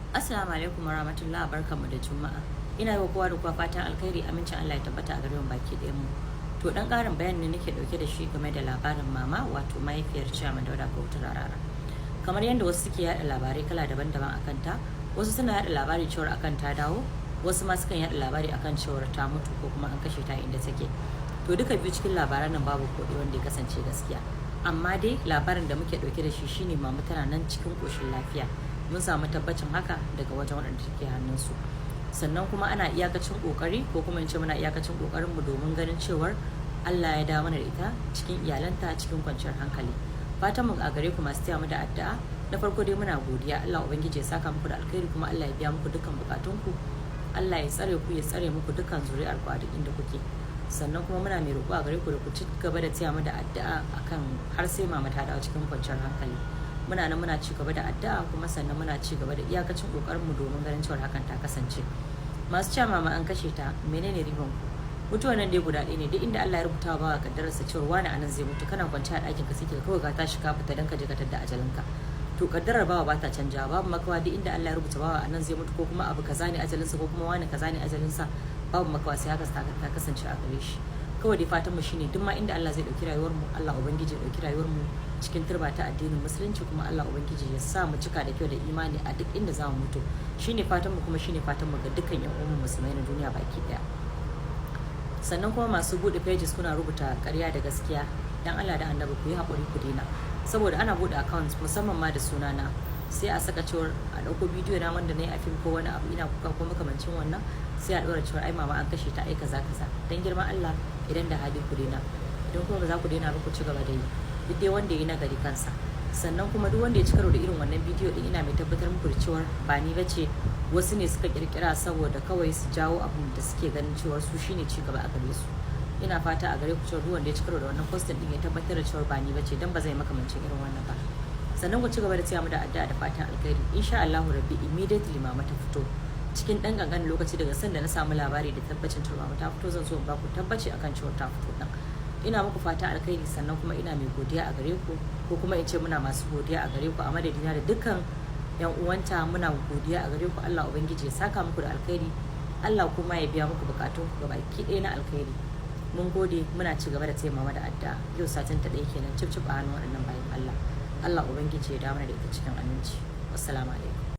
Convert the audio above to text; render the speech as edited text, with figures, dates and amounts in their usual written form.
Assalamu alaikum warahmatullahi, barkanmu da Juma'a. Ina yi wa kowa da kowa fatan alkhairi, amincin Allah ya tabbata a gare mu baki ɗayan mu. To, dan ƙarin bayani ne nake ɗauke da shi game da labarin Mama, wato mahaifiyar Chairman Dauda Kahutu Rarara. Kamar yadda wasu suke yaɗa labarai kala daban-daban akan ta, wasu suna yaɗa labari cewar akan ta dawo, wasu ma sukan yaɗa labari akan cewar ta mutu ko kuma an kashe ta inda take. To, duka biyu cikin labaran nan babu ko wanda ya kasance gaskiya. Amma dai labarin da muke ɗauke da shi shine Mama tana nan cikin ƙoshin lafiya. Mun samu tabbacin haka daga wajen waɗanda take hannunsu. Sannan kuma ana iyakacin kokari, ko kuma in ce muna iyakacin kokarin mu, domin ganin cewar Allah ya dawo mana da ita cikin iyalanta cikin kwanciyar hankali. Fatan mu a gare ku masu taya mu da addu'a, na farko dai muna godiya, Allah Ubangiji ya saka muku da alkhairi, kuma Allah ya biya muku dukkan bukatunku, Allah ya tsare ku, ya tsare muku dukkan zuri'ar ku a duk inda kuke. Sannan kuma muna mai roƙo a gare ku da ku ci gaba da taya mu da addu'a akan har sai Mama ta dawo cikin kwanciyar hankali. Muna nan muna ci gaba da addu'a, kuma sannan muna ci gaba da iyakacin kokarin mu domin ganin cewa hakan ta kasance. Masu cewa Mama an kashe ta, menene riban ku? Mutuwa nan dai guda ɗaya ne. Duk inda Allah ya rubuta ba kaddararsa cewa wani anan zai mutu, kana kwance a ɗakin ka sai ka kawai ka tashi ka fita dan ka je ka tadda ajalinka. To, kaddarar bawa ba ta canja, babu makawa. Duk inda Allah ya rubuta bawa anan zai mutu, ko kuma abu kaza ne ajalinsa, ko kuma wani kaza ne ajalinsa, babu makawa sai haka ta kasance a gare shi. Kawai dai fatan mu shine duk ma inda Allah zai dauki rayuwar mu, Allah Ubangiji ya dauki rayuwar mu cikin turba ta addinin Musulunci, kuma Allah Ubangiji ya sa mu cika da kyau da imani a duk inda za mu mutu. Shine fatan mu, kuma shine fatan mu ga dukkan yan uwan musulmai na duniya baki daya. Sannan kuma masu bude pages kuna rubuta ƙarya da gaskiya, dan Allah da Annabi ku yi haƙuri ku daina, saboda ana bude accounts musamman ma da sunana, sai a saka cewar a ɗauko bidiyo na wanda na yi a fim ko wani abu ina kuka ko makamancin wannan, sai a ɗora cewar ai Mama an kashe ta, ai kaza kaza. Dan girman Allah, idan da hali ku daina. Idan kuma ba za ku daina ba, ku ci gaba da yi, duk dai wanda ya yi nagari kansa. Sannan kuma duk wanda ya ci karo da irin wannan bidiyo din, ina mai tabbatar muku da cewar ba ni bace, wasu ne suka kirkira saboda kawai su jawo abun da suke ganin cewar su shine ci gaba a gare su. Ina fata a gare ku cewa duk wanda ya ci karo da wannan posting din ya tabbatar da cewar ba ni bace, dan ba zai makamancin irin wannan ba. Sannan ku ci gaba da taya mu da addu'a da fatan alkhairi. Insha Allahu Rabbi, immediately Mama ta fito, cikin dan kankanin lokaci daga sanda na samu labari da tabbacin cewa Mama ta fito, zan zo in ba ku tabbaci akan cewa ta fito din. Ina muku fata alkhairi, sannan kuma ina mai godiya a gare ku, ko kuma in ce muna masu godiya a gare ku. A madadina da dukkan yan uwanta, muna godiya a gare ku. Allah Ubangiji ya saka muku da alkhairi, Allah kuma ya biya muku bukatun ku gabaki ɗaya na alkhairi. Mun gode, muna ci gaba da taimama da addu'a. Yau satin ta ɗaya kenan cif cif a hannun waɗannan bayin Allah. Allah Ubangiji ya dawo da ita cikin aminci. Wassalamu alaikum.